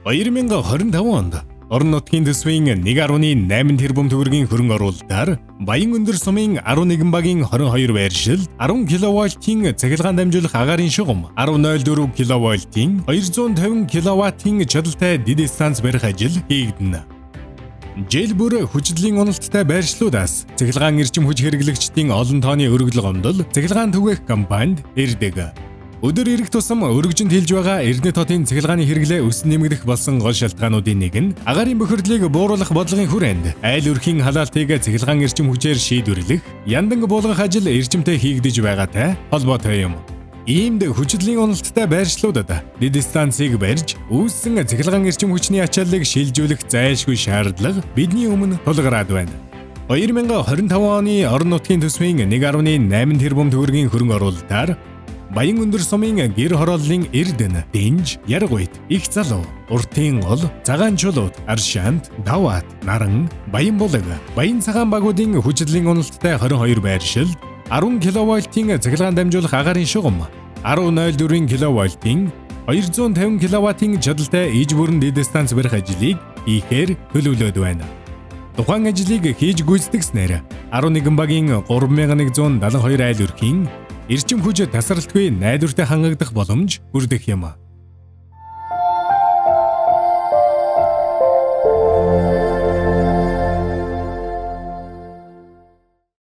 2025 онд орон нутгийн төсвийн 1.8 тэрбум төгрөгийн хөрөнгө оруулалтаар Баян өндөр сумын 11 багийн 22 байршил 10 киловольтын цахилгаан дамжуулах агаарын шугам, 10.04 киловольтын 250 киловаттын чадалтай дэд станц барих ажил хийгдэнэ. Жил бүр хүчдлийн уналттай байршлуудаас цахилгаан эрчим хүч хэрэглэгчдийн олон тооны өргөдөл гомдол цахилгаан түгээх компанид ирдэг. Өдөр ирэх тусам өргөжинд хилж байгаа Эрдэнэт хотын цахилгааны хэрэглээ өсөн нэмэгдэх болсон гол шалтгаануудын нэг нь агаарын бохирдлыг бууруулах бодлогын хүрээнд айл өрхийн халаалтыг цахилгаан эрчим хүчээр шийдвэрлэх, яндан буулгах ажил эрчимтэй хийгдэж байгаатай холбоотой юм. Иймд хүчдлийн уналттай байршлуудад дэд станцыг барьж үүссэн цахилгаан эрчим хүчний ачааллыг шилжүүлэх зайлшгүй шаардлага бидний өмнө тулгараад байна. 2025 оны орон нутгийн төсвийн 1.8 тэрбум төгрөгийн хөрөнгө оруулалтаар Баян өндөр сумын гэр хорооллын Эрдэнэ, Дэнж, Яргуйт, Их Залуу, Уртын гол, Цагаан чулууд, Аршаант, Даваат, Наран, Баян булаг, Баян цагаан багуудын хүчдлийн уналттай 22 байршил 10 киловольтын цахилгаан дамжуулах агаарын шугам, 10.04 киловольтын 250 киловаттын чадалтай иж бүрэн дэд станц барих ажлыг хийхээр төлөвлөд байна. Тухайн ажлыг хийж гүйцэтгэснээр 11 багийн 3172 айл өрхийн эрчим хүч тасралтгүй найдвартай хангагдах боломж бүрдэх юм.